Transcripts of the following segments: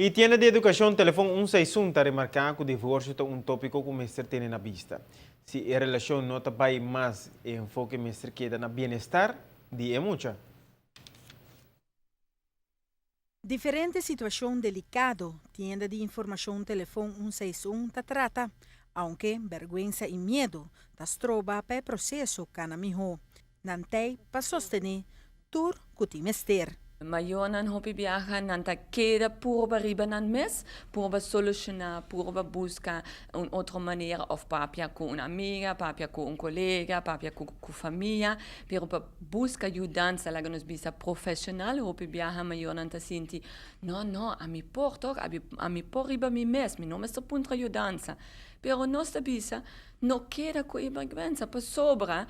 E tienda di edukashon Telefon 161 ta remarká ku divorsio ta un tópiko ku mester tene na bista. Si e relashon no ta bai mas, e enfoke mester keda na bienestar di e mucha. Diferente situashon delikado tienda di informashon Telefon 161 ta trata, aunke bèrgwensa i miedu ta stroba pa e proseso kana mihó. Nan t'ei pa sostené tur ku tin mester. Mayornan hopi biaha nan ta keda purba riba nan mes, purba solushoná, purba buska un otro manera òf papia ku un amiga, papia ku un kolega, papia ku ku famia, pero pa buska yudansa, laga nos bisa profeshonal, hopi biaha mayornan ta sinti, no, no, ami por tòg, ami por riba mi mes, mi no mester puntra yudansa. Pero nos ta bisa, no keda ku e bèrgwensa pasobra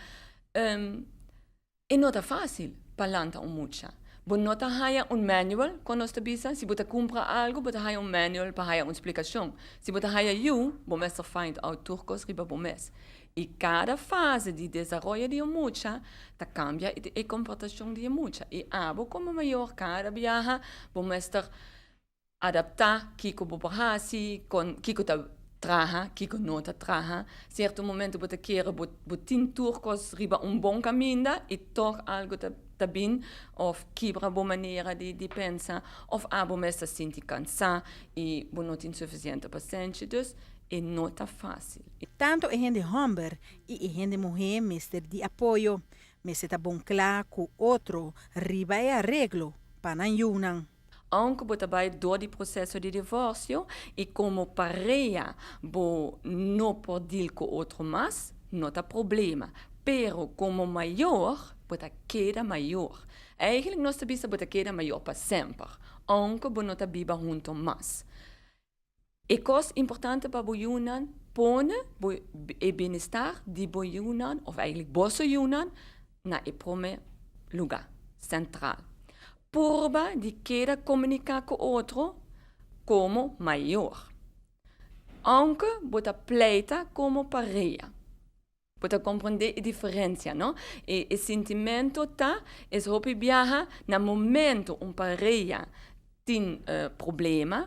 E no ta fásil pa lanta un mucha. Bo no ta haña un manual, kon nos ta bisa, si bo ta kumpra algu bo ta haña un manual pa haña un splikashon. Si bo ta haña yu, bo mester find out tur kos riba bo mes. I kada fase di desaroyo di un mucha ta kambia e komportashon di e mucha. I abo komo mayor kada biaha bo mester adaptá kiko bo por hasi, kon kiko ta traha, kiko no ta traha. Sierto momento bo ta kere bo bo tin tur kos riba un bon kaminda i tòg algu ta ta bin òf kibra bo manera di di pensa òf abo mes ta sinti kansá i bo no tin sufisiente pasenshi. Dus e no ta fásil. Tantu e hende hòmber i e hende muhé mester di apoyo. Mester ta bon kla ku otro riba e areglo pa nan yunan. Aunke bo ta bai dor di proseso di divorsio i komo pareha bo no por deal ku otro mas, no ta problema. Pero komo mayor bo ta keda mayor. Eigenlijk nos ta bisa bo ta keda mayor pa semper, aunke bo no ta biba hunto mas. E kos importante pa bo yunan, pone bo e bienestar di bo yunan, òf eigenlijk boso yunan, na e promé lugá, sentral. Purba di keda komuniká ku otro komo mayor, ounke bo ta pleita komo pareha. Bo ta komprondé e diferensia, no? E e sintimentu ta, es hopi biaha na momento un pareha tin problema,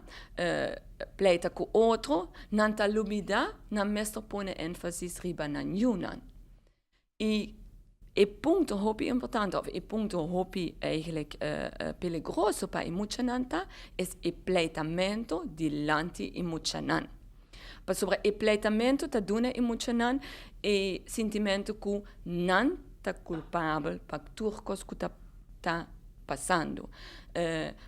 pleita ku otro, nan ta lubidá nan mester pone énfasis riba nan yunan. I e punto hopi importante òf e punto hopi eigenlijk peligroso pa e muchanan ta, es e pleitamento dilanti e muchanan. Pasobra e pleitamentu ta duna e muchanan e sintimentu ku nan ta kulpabel pa tur kos ku ta ta pasando.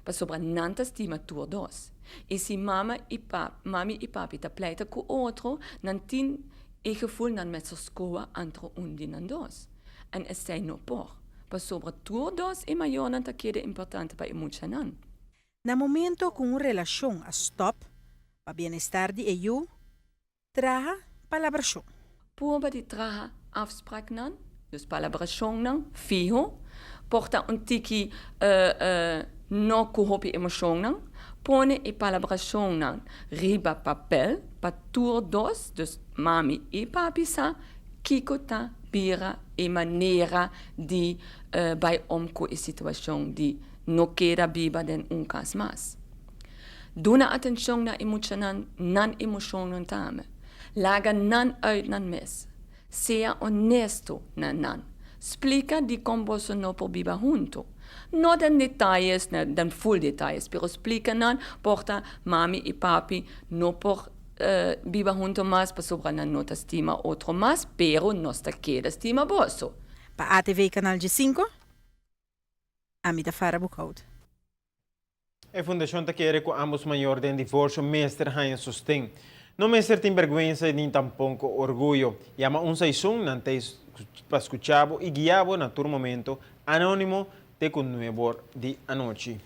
Pasobra nan ta stima tur dos. I si mama i pap, mami i papi ta pleita ku otro, nan tin e gevoel nan mester skoha anto un di nan dos. En esei no por, pasobra tur dos e mayornan ta keda importante pa e muchanan. Na momento ku un relashon a stòp, pa bienestar di e yu, traha palabrashon. Purba di traha afspraknan, dus palabrashonnan, fiho. Por ta un tiki no ku hopi emoshonnan. Pone e palabrashonnan riba papel pa tur dos, dus mami i papi sa kiko ta bira e manera di bai om ku e situashon di No keda biba den un kas mas. Duna atenshon na e muchanan, nan emoshonnan tambe. Laga nan uit nan mes. Sea onesto na nan. Splika dikon boso no por biba huntu. No den detayes, den ful detayes, pero splika nan por ta mami i papi no por biba huntu mas pasobra nan no ta stima otro mas, pero nos ta keda stima boso. Pa ATV Canal 15. Ami ta Farah Boekhout. E fundashon ta kere ku ambos mayor den divorsio mester haña sosten. No mester tin bèrgwensa ni tamponko orguyo. Yama un saisun, nan ta pa skucha bo i guia bo na tur momento, anónimo, te ku nuebor di anochi.